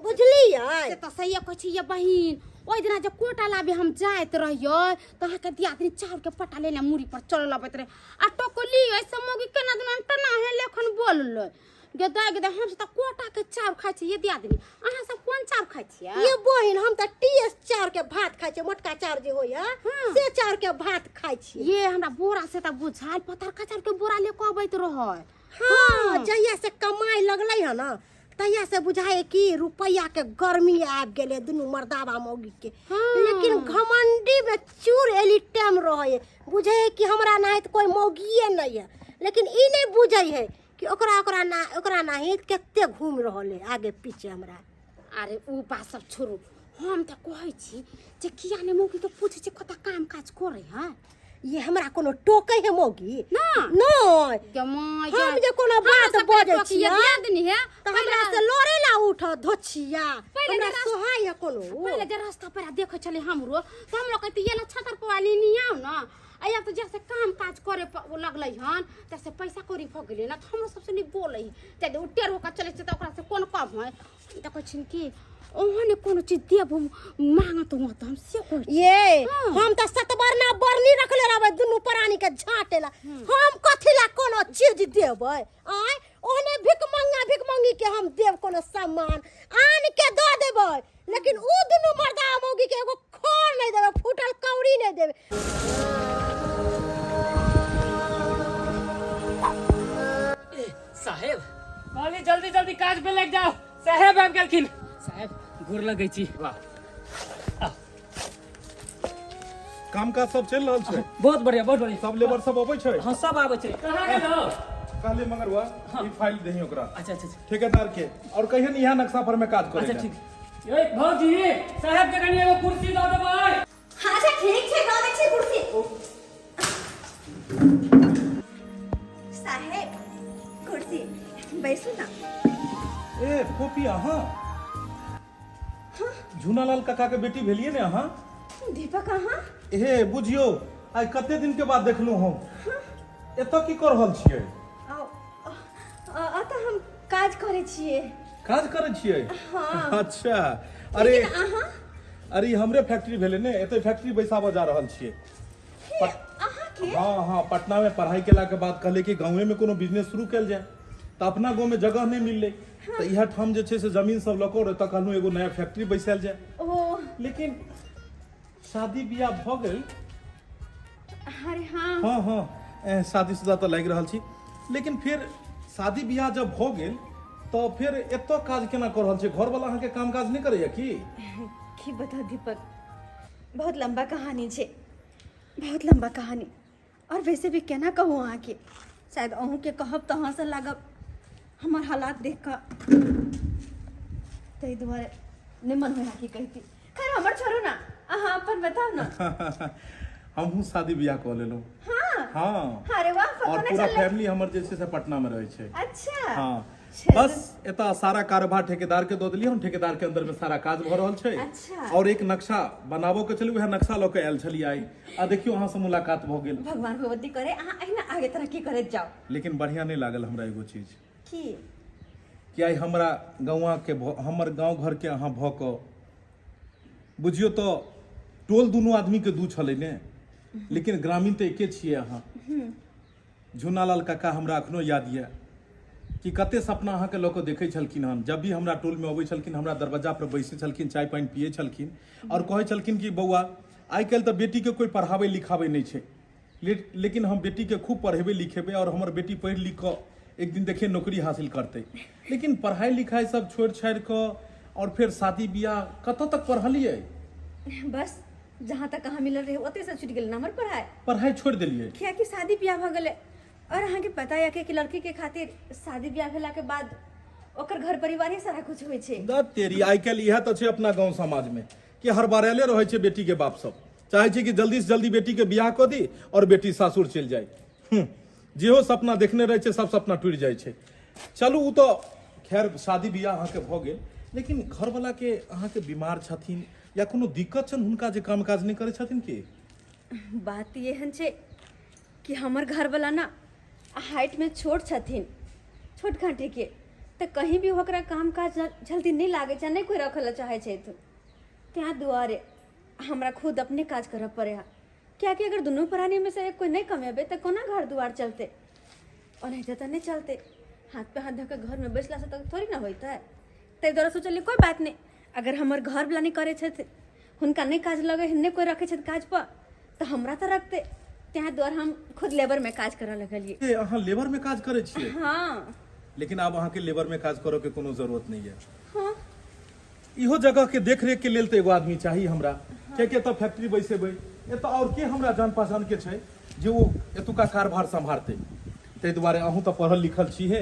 बुझलियै? से तऽ सहिए कहै छी ये बहिन। ओहि दिना जे कोटा लाबे हम जाइत रहियै तऽ अहाँके दियादनी चाउरके पट्टा लेने मूड़ी पर चलल अबैत रहै आ टोकली ऐसे मौगी केना दुना टना हे लेखन बोललै। गेदा गेदा हम सब तऽ कोटा के चाउर खाइ छियै ये दियादनी अहाँ सब कोन चाउर खाइ छियै ये बहिन हम तऽ टीएस चाउर के भात खाइ छियै मोटका चाउर जे होइया से चाउर के भात खाइ छियै ये हमरा बोरा से तऽ बुझायल पतरका चाउर के बोरा ले कऽ अबैत रहै हाँ जहिया से कमाइ लगलै हन ना तहिया से बुझाए कि रुपैया के गर्मी आबि गेलै दुनू मर्दाबा मौगी के लेकिन घमंडी में चूर एली टाइम रहे बुझे है कि हमरा नाहित कोई मौगिए नहीं है लेकिन ई नहीं बुझे है कि ओकरा ओकरा ना ओकरा नाहित कते घूम रहल है आगे पीछे हमरा अरे उ बात सब छोड़ू हम तऽ कहै छी जे किया ने मौगी के पूछै छी कतऽ काम काज करै है ये हमरा कोनो टोकै है मौगी ना। नहीं गे माय हम जे कोनो बात बजै छियै दियादनी है तऽ हमरा से लड़े ला उठ धोछिया पहिले हमरा जे सोहाय है कोनो पहिले जे रास्ता पर देखै छलै हमरो तऽ हमरो कहती ये ना छतर पवाली नहीं आओ ना आ या तऽ जैसे काम काज करे लगलै हन तैसे पैसा कौड़ी भऽ गेलै ना तऽ हमरो सबसे नहीं बोलै ते उ टेढ़ होकर चलै छै तऽ ओकरा से कोन कम है तऽ कहै छिन कि ओहन कोनो चीज देब मांगत हुआ तऽ हम से कहै छी। ये हाँ। हम तऽ सतबरना बरनी रखले रहबै दुनू प्राणी के झाँटे ला हम कथी ला कोनो चीज देबै आय ओहने भिखमंगा भिखमंगी के हम देब कोनो सामान आन के दऽ देबै लेकिन उ दुनू मर्दा मौगी के एगो खोर नहीं देबै फूटल कौड़ी नहीं देबै साहेब कहली जल्दी जल्दी काज पे लग जाओ साहेब आबि गेलखिन साहेब गोर लगै छी वाह काम काज सब चलि रहल छै बहुत बढ़िया बहुत बढ़िया सब लेबर सब अबै छै हाँ सब आबै छै कहाँ गेल हो कहले मगरवा ई फाइल दही ओकरा अच्छा अच्छा अच्छा ठेकेदार के और कहियन इहा नक्शा पर में काज करे अच्छा ठीक ए भौजी साहेब के कनी एगो कुर्सी दऽ देबै अच्छा ठीक छै दऽ दै छी कुर्सी साहेब कुर्सी बैसू ना ए फोपी अहाँ झूनालाल काका के बेटी भेलिए ने अहाँ दीपक अहाँ हे बुझियो आइ कते दिन के बाद देखलहुँ हम एतऽ की कऽ रहल छियै आओ अतऽ हम काज करै छियै काज करै छियै हाँ। अच्छा अरे लेकिन अहाँ अरे ई हमरे फैक्ट्री भेलै ने एतै फैक्ट्री बैसाबऽ जा रहल छियै अहाँके हाँ हाँ पटना में पढ़ाई केला के बाद कहले कि गाँवे में कोनो बिजनेस शुरू कयल जाय तऽ अपना गाँव में जगह नहीं मिललै तऽ इएह ठाम जे छै से जमीन सब लऽ कऽ और एतऽ कहलहुँ एगो नया फैक्ट्री बैसायल जाय ओ लेकिन शादी बियाह भऽ गेल अरे हाँ हाँ हाँ शादीशुदा तऽ लागि रहल छी लेकिन फेर शादी बियाह जब भऽ गेल तऽ फेर एतऽ काज केना कऽ रहल छी घरवला अहाँके काम काज नहि करैया की की बताउ दीपक बहुत लंबा कहानी छै बहुत लंबा कहानी और वैसे भी केना कहू अहाँके शायद अहूँके कहब तऽ हँसऽ लागब हमर हालात देख कऽ ताहि दुआरे नहि मन होइ की कहिती खैर हमर छोड़ू ना अहाँ अपन बताउ ना हमहूँ शादी बियाह कऽ लेलहुँ हाँ हाँ अरे वाह पता और नहि पूरा चललै फैमिली हमर जे छै से पटना में रहै छै अच्छा हाँ चलू। बस एतऽ सारा कारोबार ठेकेदार के दऽ देलियै हम ठेकेदार के अंदर में सारा काज भऽ रहल छै अच्छा। और एक नक्शा बनाबऽ के छलै उएह नक्शा लऽ के आयल छलियै आइ आ देखियौ अहाँ से मुलाकात भऽ गेल भगवान भगवती करे अहाँ अहिना आगे तरक्की करैत जाउ लेकिन बढ़िया नहि लागल हमरा एगो चीज की कि आइ हमरा गौआँ के हमर गाँव घर के अहाँ भऽ कऽ बुझियौ तऽ टोल दुनू आदमी के दू छलै ने लेकिन ग्रामीण तऽ एके छियै अहाँ झुनालाल काका हमरा अखनो याद यऽ कि कते सपना अहाँके लऽ कऽ देखै छलखिन हन जब भी हमरा टोलमे अबै छलखिन हमरा दरवाजा पर बैसै छलखिन चाय पानि पियै छलखिन आओर कहै छलखिन कि बौआ आइ काल्हि तऽ बेटीके कोइ पढ़ाबै लिखाबै नहि छै लेकिन हम बेटीके खूब पढ़ेबै लिखेबै आओर हमर बेटी पढ़ि लिख कऽ एक दिन देखिए नौकरी हासिल करतै लेकिन पढ़ाइ लिखाइ सब छोड़ि छाड़ि कऽ आओर फेर शादी बियाह कतऽ तक पढ़लियै बस जहाँ तक अहाँ मिलल रहे ओतहि से छूटि गेल ने हमर पढ़ाइ पढ़ाइ छोड़ि देलियै कियाकि शादी बियाह भऽ गेलै और अहाँके पता यऽ कि लड़की के खातिर शादी बियाह भेला के बाद ओकर घर परिवार ही सारा कुछ होइ छै द तेरी आइ काल्हि इएह तऽ छै अपना गाँव समाजमे कि हड़बड़ायले रहै छै बेटीके बाप सब चाहै छै कि जल्दी से जल्दी बेटीके बियाह कऽ दी आओर बेटी सासुर चलि जाय जेहो सपना देखने रहै छै सब सपना टूटि जाइ छै चलू ओ तऽ खैर शादी बियाह अहाँके भऽ गेल लेकिन घरवलाके अहाँके बीमार छथिन या कोनो दिक्कत छनि हुनका जे काम काज नहि करै छथिन की बात एहन छै कि हमर घरवला ना हाइटमे छोट छथिन छोट घाटीके तऽ कहीं भी ओकरा काम काज जल्दी नहि लागै छै नहि कोइ रखै लए चाहै छै ताहि दुआरे हमरा खुद अपने काज करऽ पड़ै है कियाकि अगर दुनू प्राणीमे से एक कोइ नहि कमेबै तऽ कोना घर दुआर चलतै ओनाहिते तऽ नहि चलतै हाथ पे हाथ धऽ कऽ घरमे बैसलासँ तऽ थोड़ी ने होइतै। ताहि दुआरे सोचलियै कोइ बात नहि, अगर हमर घरवला नहि करै छथि, हुनका नहि काज लगै हइ, नहि कोइ रखै छथि काजपर, तऽ हमरा तऽ रखतै। ताहि दुआरे हम खुद लेबरमे काज करऽ लगलियै। ए, अहाँ लेबर में काज करै छियै? हँ। लेकिन आब अहाँके लेबर में काज करऽ के कोनो जरूरत नहीं है। हँ। इहो जगह के देख रेख के लेल तऽ एगो आदमी चाही हमरा, कियाकि एतऽ फैक्ट्री बैसेबै, एतऽ आओर के हमरा जान पहचान के छै जे ओ एतुका कारभार सम्हारतै। ताहि दुआरे अहूँ तऽ पढ़ल लिखल छीहे,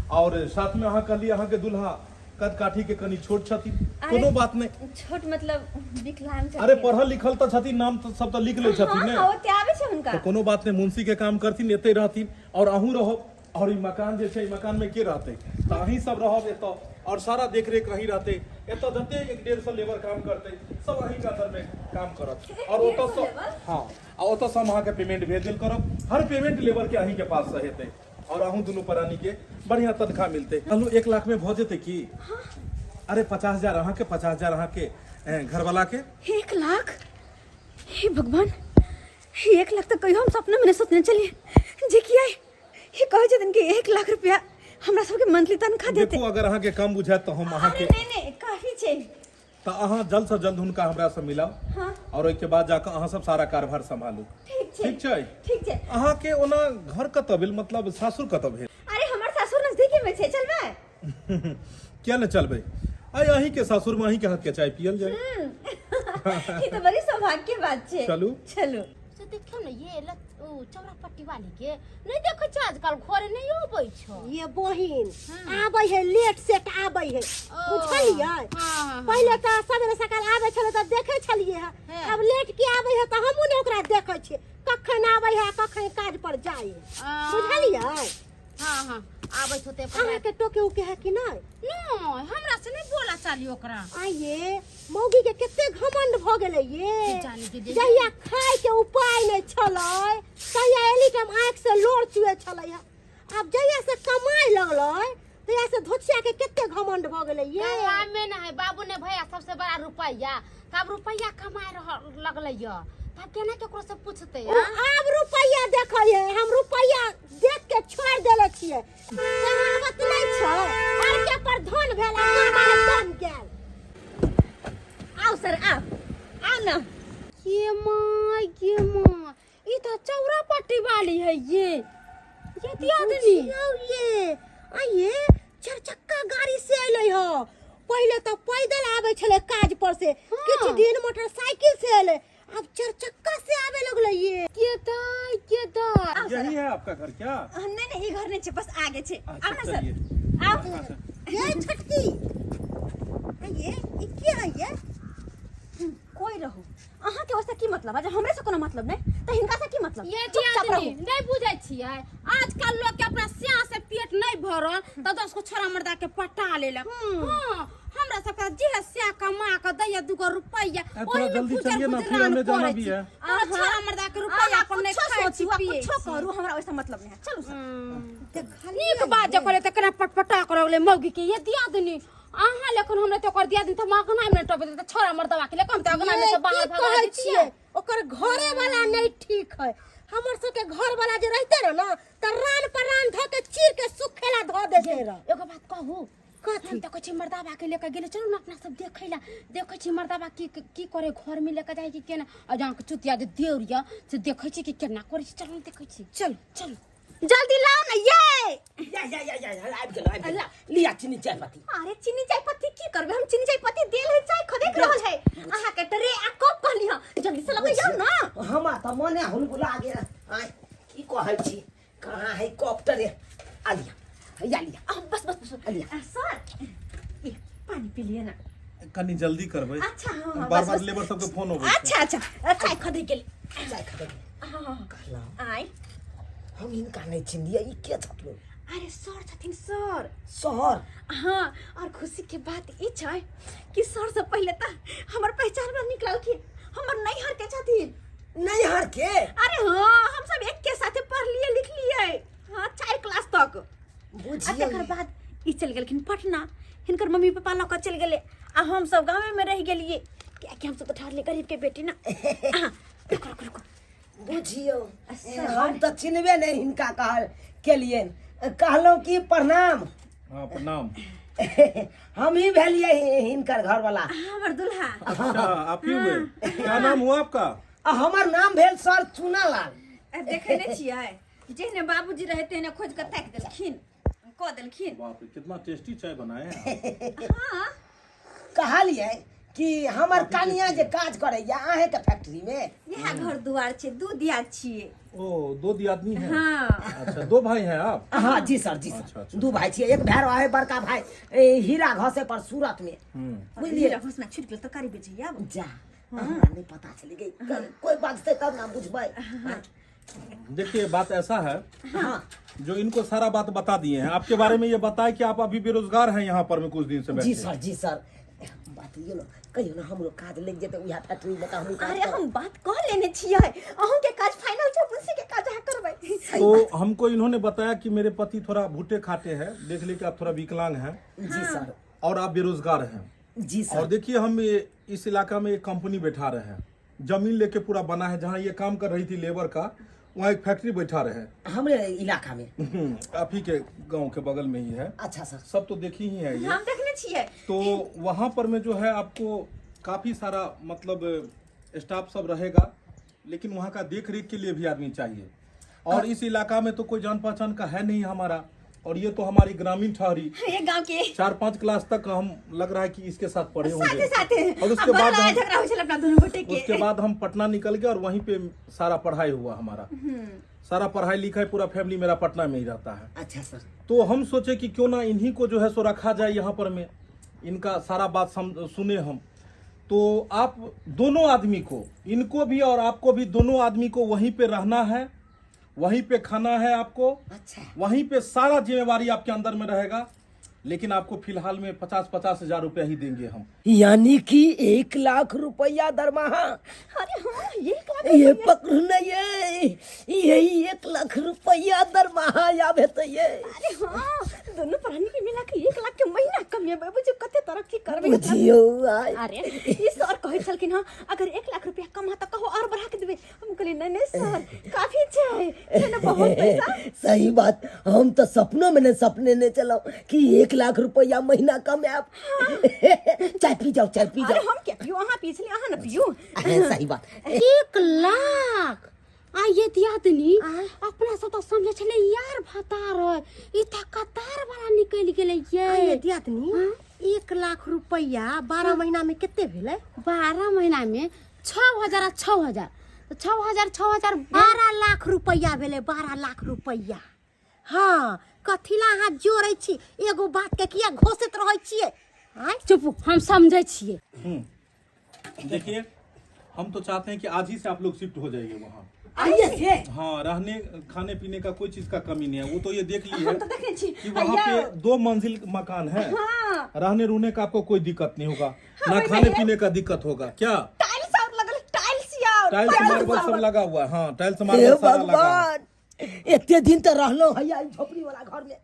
आओर साथमे अहाँ कहलियै अहाँके दुल्हा कद काठी के कनि छोट छथिन। कोनो बात नहि। छोट मतलब विकलांग छथिन। अरे पढ़ल लिखल तऽ छथिन, नाम तऽ सब तऽ लिख लै छथिन ने। हँ, ओते आबै छै हुनका। तऽ कोनो बात नहि, मुंशी के काम करथिन, एतै रहथिन आओर अहूँ रहब। और ई मकान जे छै, ई मकान में के रहतै? तऽ अहीं सब रहब एतऽ और सारा देख रेख अहीं रहतै। एतऽ जते 150 लेबर काम करतै सब अहीं के अंदर में काम करत। और ओतऽ से, हाँ, आ ओतऽ से हम अहाँके पेमेंट भेज देल करब। हर पेमेंट लेबर के अहीं के पास से हेतै और अहूँ दुनू प्राणी के बढ़िया तनख्वाह मिलतै। कहलहुँ 1 लाख में भऽ जेतै की? अरे 50,000 अहाँके, 50,000 अहाँके घरवाला के। 1 लाख? हे भगवान, 1 लाख तऽ कहियो हम सपना में नहि सोचने छलियै जे कि आइ ई कहै छथिन कि 1 लाख रुपया हमरा सबके मंथली तनख्वाह देते। देखू, अगर अहाँके कम बुझायत तऽ हम अहाँके, अरे नहीं नहीं, काफी छै। तऽ अहाँ जल्द से जल्द हुनका हमरा से मिलाउ। हाँ। और ओहिके बाद जाकऽ अहाँ सब सारा कारभार सम्हालू। ठीक छै। ठीक छै? ठीक छै। अहाँके ओना घर कतऽ भेल, मतलब सासुर कतऽ भेल? अरे हमर सासुर नजदीके में छै, चलबै? किया ने चलबै, आइ अहीं के सासुर में अहीं के हाथ के चाय पियल जाय। ई तऽ बड़ी सौभाग्य के बात छै। चलू। चलू। से देखियौ ने ये लत ओ चौरा पट्टी वाली के नहीं देखै छै, आजकल घरे नहीं अबै छै। ये बहिन आबै है, लेट सेट आबै है, बुझलियै? हाँ। पहिले तऽ सवेरे सकाल आबै छलै तऽ देखै छलियै हँ। हाँ। आब लेट के आबै है तऽ हमहूँ ने ओकरा देखै छियै, कखन आबै है आ कखन काज पर जाइ है, बुझलियै? हाँ हाँ, आबै छौ ते। अहाँके टोके उके है कि नहि? नहीं, हमरा से नहीं बोला चाली ओकरा। आइये मौगी के कते घमंड भ गेलै ये। के जाने के जे- जहिया खाय के उपाय नहि छलै तहिया एनी टाइम आँखि से लोर चुए छलै हँ। आब जहिया से कमाय लगलै तहिया से धोछिया के कते घमंड भ गेलै ये। कामे ना है बाबू ने भैया सबसे बड़ा रुपैया, तब रुपैया कमाए रह लगलै य, तब केना केकरो से पूछते? ओ आब रुपैया देखै है, हम रुपैया देख के छोड़ देले छियै। कहावत नहि छै, हर के पर धन भेल आ मामा के दम गेल। आउ सर, आउ आउ ना। ये माँ, ये माँ, ई तो चौरा पट्टी वाली है ये दियादनी। बुझियौ ये आइये चार चक्का गाड़ी से अयलै ह। पहिले तऽ पैदल आबै छलै काज पर से, किछु दिन मोटरसाइकिल से अयलै, अब चार चक्का से आवे लगलै ये। के दाई, के दाई। यही है आपका घर क्या? नहीं नहीं, ये घर नहीं छे, बस आगे छे। अच्छा, आओ ना सर। चलिए। आओ। ये छोटकी ये ई के है ये? कोई रहो, अहाँ के वास्ते की मतलब है? जब हमरे से कोनो मतलब नहीं त हिनका से की मतलब? ये चुपचाप दियादनी रहू। नहीं बुझै छियै, आजकल लोग के अपना स्याह से पेट नहीं भरल त 10 गो छोरा मर्दा के पटा लेलक। हाँ, हमरा सबके जे है स्याह कमा के दैया 2 गो रुपैया, थोड़ा ओही में जल्दी गुजर चलिए ना, फिर गुजरान हमें जाना करै भी छी। है। और छोरा मर्दा के रुपैया अहाँ पर नहीं कुछो खाइ छी सोचू आ पियै कुछो छी। करू, हमरा ओइसे मतलब नहीं है। चलू सर। नीक बात जे कहले त केना पटपटा कर लगले मौगी के। ये दियादनी अहाँ लेखन हमरा त ओकर दियादनी त अगना में टप देते छोरा मर्दवा के लेखन त अगना में ये से बाहर की भगा कहै दै छियै, ओकर घरे वाला नहीं ठीक है। हमर सबके घर वाला जे रहते रह ना त रान पर रान धऽ के चीर के सुखेला धऽ देते रह। एगो बात कहू? कथी? हम त कहै छी मर्दाबा के लेके गेलै, चलू ने अपना सब देखै ला, देखै छी मर्दाबा की की करे, घर में लेके जाइ कि केना, आ जहाँ के चुतिया जे देउर य से देखै छी कि केना करै छी। चलू ने देखै छी, चलू चलू जल्दी लाओ ना ये। या या या या या, आबि गेल आबि गेल, लिया चीनी चाय पत्ती। अरे चीनी चाय पत्ती की करबे हम? चीनी चाय पत्ती देल है, चाय खदेक रहल है। अहाँ के ट्रे आ कप कहली हां, जल्दी से लगे जाओ ना। हमरा तऽ मने हुलबुला गेल। आय की कहै छी, कहाँ है कप ट्रे? आ लिया, हैया लिया। आ, बस बस बस। आ लिया। आ, सर ये पानी पी लिए ना। कनी जल्दी करबै। अच्छा हाँ हाँ, बार बस बार बस। लेबर सबके फोन अबै छै। अच्छा अच्छा, आ, चाय खदे गेल। चाय खदे गेल। हाँ हाँ। कहलहुँ आय हम हिनका नहि चिन्हलियै, ई के छथिन? अरे सर छथिन सर। सर? हाँ, और खुशी के बात ई छै कि सर से पहले त हमर पहचान में निकललखिन, हमर नैहर के छथिन। नैहर के? अरे हाँ, हम सब एक के साथे पढ़ लिए लिख लिए, हाँ 4 क्लास तक। आ बुझियौ तकर बाद ई चलि गेलखिन पटना, हिनकर मम्मी पापा लऽ कऽ चलि गेलै आ हम सब गाँवे में रहि गेलियै, कियाकि हम सब तऽ ठहरलियै गरीब के बेटी ना। हाँ, रुको रुको रुको। बुझियौ सर। हम तऽ चिन्हबे नहि हिनका कहल केलियनि। कहलहुँ कि प्रणाम। हाँ प्रणाम। हम ही भेलिए हिनकर घर वाला। हमर दुल्हा। अच्छा आप ही हुए, क्या नाम हुआ आपका? हमर नाम भेल सर चुनालाल। देखे नहीं छियै, जेहने बाबूजी रहे तेहने खोज के ताकि देलखिन, कऽ देलखिन। बाप रे कितना टेस्टी चाय बनाए हैं। हाँ कहलिए कि हमर कनिया जे काज करैया अहें के फैक्ट्री में। इएह घर दुआर छै, दू दियाद छियै। ओ दो दियादनी हैं? हाँ। अच्छा दो भाई हैं आप? हाँ जी सर, जी सर। अच्छा, अच्छा। दू भाई छियै, एक भाई रहे बड़का भाई ए, हीरा घसे पर सूरत में। बुझलिए? हीरा घोसना छुटि गेल तरकारी बेचैया आब। जा हमरा नहीं पता चली गई, कोई बाजते तब ना बुझबै। देखिए बात ऐसा है, हाँ जो इनको सारा बात बता दिए हैं आपके बारे में, ये बताए कि आप अभी बेरोजगार हैं यहाँ पर में कुछ दिन से जी बैठे। सर, जी सर। बात ये ना कहियो ना हमरो काज लग जेतै उएह फैक्ट्री में, तऽ हमहूँ काज अरे करब। हम बात कऽ लेने छियै, अहूँके काज फाइनल छै, मुंशी के काज अहाँ करबै। तो हमको इन्होंने बताया कि मेरे पति थोड़ा भूटे खाते हैं, देख ले कि आप थोड़ा विकलांग हैं जी सर। और आप बेरोजगार हैं। जी और सर। देखिए हम ये इस इलाका में एक कंपनी बैठा रहे हैं, जमीन लेके पूरा बना है, जहाँ ये काम कर रही थी लेबर का वहाँ एक फैक्ट्री बैठा रहे हैं। हमरे इलाका में? आप ही के गांव के बगल में ही है। अच्छा सर। सब तो देखी ही है ये। हम देखने छियै। तो वहाँ पर में जो है आपको काफ़ी सारा मतलब स्टाफ सब रहेगा, लेकिन वहाँ का देख रेख के लिए भी आदमी चाहिए। और इस इलाका में तो कोई जान पहचान का है नहीं हमारा, और ये तो हमारी ग्रामीण ठहरी, ये गांव के 4-5 क्लास तक हम लग रहा है कि इसके साथ पढ़े साथे होंगे। साथे और उसके आ, बड़ बाद लड़ाई हम झगड़ा होइ छल अपना दुनू गोटे के। उसके बाद हम पटना निकल गए और वहीं पे सारा पढ़ाई हुआ हमारा, सारा पढ़ाई लिखाई पूरा फैमिली मेरा पटना में ही रहता है। अच्छा सर। तो हम सोचे कि क्यों ना इन्हीं को जो है सो रखा जाए यहाँ पर में, इनका सारा बात सुने हम। तो आप दोनों आदमी को, इनको भी और आपको भी, दोनों आदमी को वहीं पे रहना है, वहीं पे खाना है आपको। अच्छा। वहीं पे सारा जिम्मेवारी आपके अंदर में रहेगा, लेकिन आपको फिलहाल में 50-50 हजार रुपया ही देंगे हम। यानी कि 1 लाख रुपया दरमाहा। अरे हाँ 1 लाख। ये पकड़ू ना, ये यही 1 लाख रुपया दरमाहा आबे तो ये। अरे हाँ दोनों प्राणी के मिला के 1 लाख के महीना कमेबै, बुझियौ कते तरक्की करबै। बुझियौ आइ। अरे ई सर कहै छलखिन हँ अगर 1 लाख रुपया कमा तऽ कहो और बढ़ा के देबै। हम कहलियै नहीं नहीं सर काफी छै, छै ने बहुत पैसा। सही बात, हम तो सपनों में ने सपने ने चलो कि 1 लाख रुपया महीना कमाएब। चाय पी जाओ, चाय पी अरे जाओ। हम क्या पियू, अहाँ पी छलियै, अहाँ ने पियू। अरे सही बात। 1 लाख आ ये दियादनी अपना सब तो समझे छले यार भतार है, ई त कतार वाला निकल गेलै ये। आ ये दियादनी 1 लाख रुपया 12 महीना में कते भेलै? 12 महीना में 6,000 आ 6,000, तो 6,000 6,000 12 लाख रुपया भेलै, 12 लाख रुपया। हाँ कथिला अहाँ जोड़ै छी, एगो बात के किया घोषित रहै छियै? आँय? चुप, हम समझै छियै। देखिए हम तो चाहते हैं कि आज ही से आप लोग शिफ्ट हो जाइए वहाँ। आइए से। हाँ रहने खाने पीने का कोई चीज का कमी नहीं है, वो तो ये देख ली है हम तो देखने छी कि वहाँ पे 2 मंजिल मकान है। हाँ। रहने रुने का आपको कोई दिक्कत नहीं होगा, ना खाने पीने का दिक्कत होगा। क्या टाइल्स और लगल, टाइल्स यार, टाइल्स मार्बल सब लगा हुआ है। हाँ टाइल्स हे मार्बल सारा लगा हुआ है। भगवान, एते दिन तो रहलो है ई झोपड़ी वाला घर में,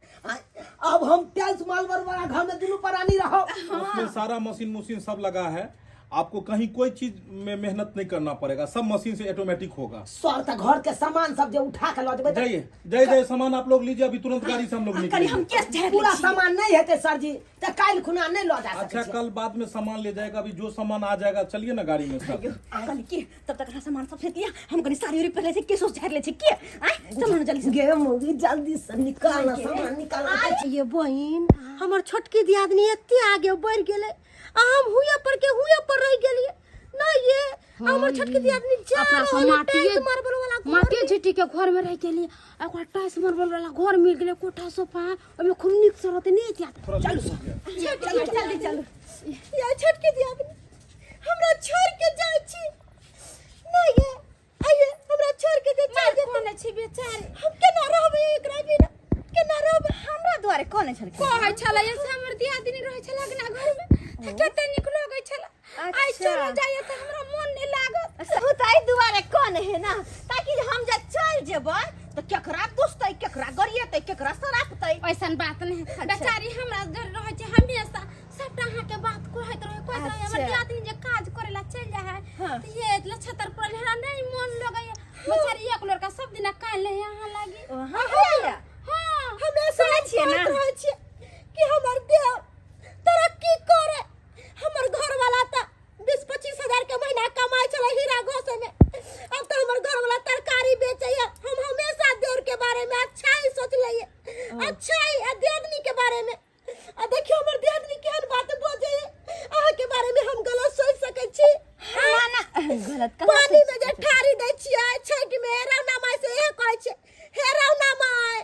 अब हम टाइल्स मार्बल वाला घर में दुनू प्राणी रहो। उसमें सारा मशीन मशीन सब लगा है, आपको कहीं कोई चीज में मेहनत नहीं करना पड़ेगा, सब मशीन से ऑटोमेटिक होगा। सर त घर के सामान सब जे उठा के ल जेबै त जाइए जाइए जाइए, सामान आप लोग लीजिए, अभी तुरंत गाड़ी से हम लोग कनी निकलेंगे। हम केस झाड़ि लै पूरा छी। सामान नहीं हेतै सर जी, त काल्हि खुना नहीं ल जा सकै अच्छा छियै। कल बाद में सामान ले जाएगा, अभी जो सामान आ जाएगा चलिए ना गाड़ी में सब। कहली की तब तक अहाँ सामान सब फेंक लिया, हम कनी साड़ी उड़ी पहिर लै छी, केस उस झाड़ि लै छी के आँय, चलू ने जल्दी से। गे मौगी जल्दी से निकाल ना, सामान निकाल ना। ये बहिन हमर छोटकी दियादनी एते आगे बढ़ गेलै आ हम हुए पर के हुए पर रह गेलिए ना। ये हमर छोटकी दियादनी जा अपना सब रहल है माटिए टाइल्स मार्बल वाला घर माटिए में। झिटी के घर में रह गेलिए, आ ओकरा टाइल्स मार्बल वाला घर मिल गेलै, कोठा सोफा ओहिमे खूब नीक से रहतै। नहीं एतिया थोड़ा लेट हो गया। चलू जल्दी चलू। ये छोटकी दियादनी हमरा छोड़ के जाइ छी ना। ये आइए हमरा छोड़ के जे चल जेतै। कोने छी बेचारी, हम केना रहबै एकरा बिना, केना रहबै? हमरा दुआरे कोने छलखिन? कहै छलै से हमर दियादिनी रहै छलै अगना घर में, तऽ कते नीक लगै छलै। आइ चलो जाइए तऽ हमरा मन नहि लागत। ओ तऽ एहि दुआरे कोन है ना, ताकि हम जे चल जेबै तऽ केकरा दुसतै, केकरा गरिएतै, केकरा सरापतै। ऐसन बात नहीं, बेचारी हमरा जर रहै छै हमेशा, सबटा अहाँके बात कहैत रहै, कहैत रहै। हमर अच्छा। दियादिनी जे काज करै ला चलि जाइ है हाँ। तऽ ये लछतर पड़ल हमरा नहीं मन लगैया। बेचारी एक लड़का सब दिना कान ले अहाँ लागी। हाँ हाँ हमरा गलत कहाँ पानी में जे ठारी दै छियै छठि में रौना माय से इहे कहै छियै, हे रौना माय,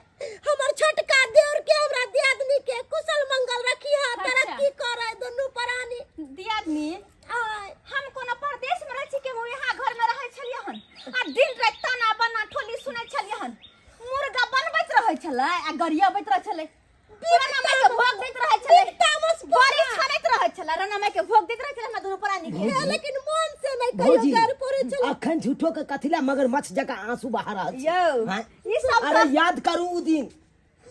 हमर छोटका देवर के, हमरा दियादनी के कुशल मंगल रखी है, तरक्की करे दुनू प्राणी। दियादनी, आय हम कोनो परदेश में रहै छी कि हम यहाँ घर में रहै छलियै हन आ दिन राति ताना बना ठोली सुनै छलियै हन। मुर्गा बनबैत रहै छलै आ गरियबैत रहै छलै, राणा माई के भोग दैत रहै छलै, तामस। बड़ी छानैत रहै छलै, राणा माई के भोग दैत रहै छलै हमरा दुनू प्राणी के। हे, लेकिन मन से नहीं कहियो भौजी, गारि पड़ै छलै। अखन झूठो के कथिला मगरमच्छ जकाँ आंसू बहा रहल छी? यौ, हाँ? ई सब अरे याद करू उ दिन,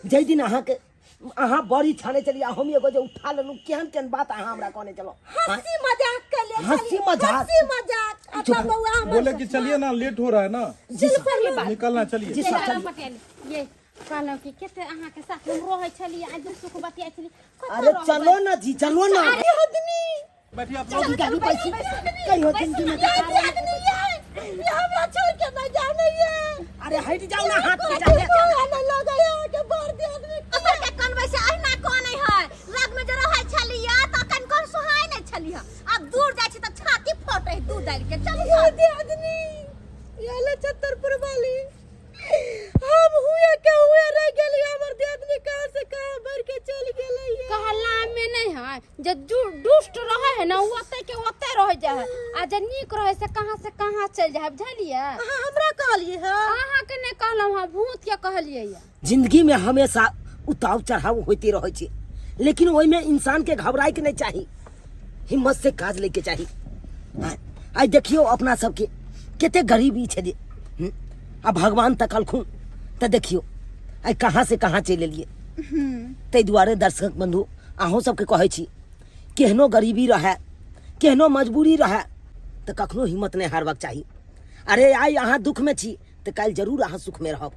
जाहि दिन अहाँके अहाँ बड़ी छाने चली आ हम एगो जे उठा लेलहुँ, केहन केहन बात अहाँ हमरा कहने चलो। हंसी मजाक के लिए। हंसी मजाक। हंसी मजाक चुप। अपना बउआ हमर। बोले कि चलिए ना, लेट हो रहा है ना। जी सर। निकलना, चलिए। जी सर, चलिए। पटेल, ये कहलहुँ कि कते अहाँके साथ हम रहै छलियै आ दुख सुख बतियाइ छलियै, कतऽ अरे रहबै? चलो ना जी, चलो ना। आदमी। बैठिए आप लोग। चली गाड़ी पैसी कहियो जिंदगी में। आदमी, ये ये हमरा छोड़ के नहीं जाने ये। अरे हट जाओ ना, हाथ में के जाके कोई नहीं लगे है के भर दे आदमी। असर के कनबै से अहिना कनै है। लग में जे रहै छलियै तऽ कन कन सोहाय नहि छलियै, आब दूर जाइ छी तऽ छाती फटै दूध डालि के। चलू। ये दे आदमी, ये ले छतरपुर वाली, हम हुए के हुए रह गेली, हमर दे आदमी कहाँ से कहाँ बढ़ के चल गेलै ये। कहला में नहीं है, जे दुष्ट रहे है ना, उ ओते के ओते रह जाए है आ जे नीक रहे से कहाँ से कहाँ चल जाए है, बुझलियै? अहाँ हमरा कहलियै है? अहाँ के नहीं कहलहुँ हँ, भूत के कहलियै ये। जिंदगी में हमेशा उतार चढ़ाव होते रहे छै, लेकिन ओहिमे इंसान के घबराए के नहीं चाही, हिम्मत से काज लैके चाही। आइ आइ देखियौ अपना सबके कते गरीबी छलै, आ भगवान तकलखुन तऽ देखियौ आइ कहाँ से कहाँ चलि एलियै। ताहि दुआरे दर्शक बंधु, अहूँ सबके कहै छी, केहनो गरीबी रहए, केहनो मजबूरी रहए, तऽ कखनो हिम्मत नहि हारबाक चाही। अरे आइ अहाँ दुखमे छी तऽ काल्हि जरूर अहाँ सुखमे रहब।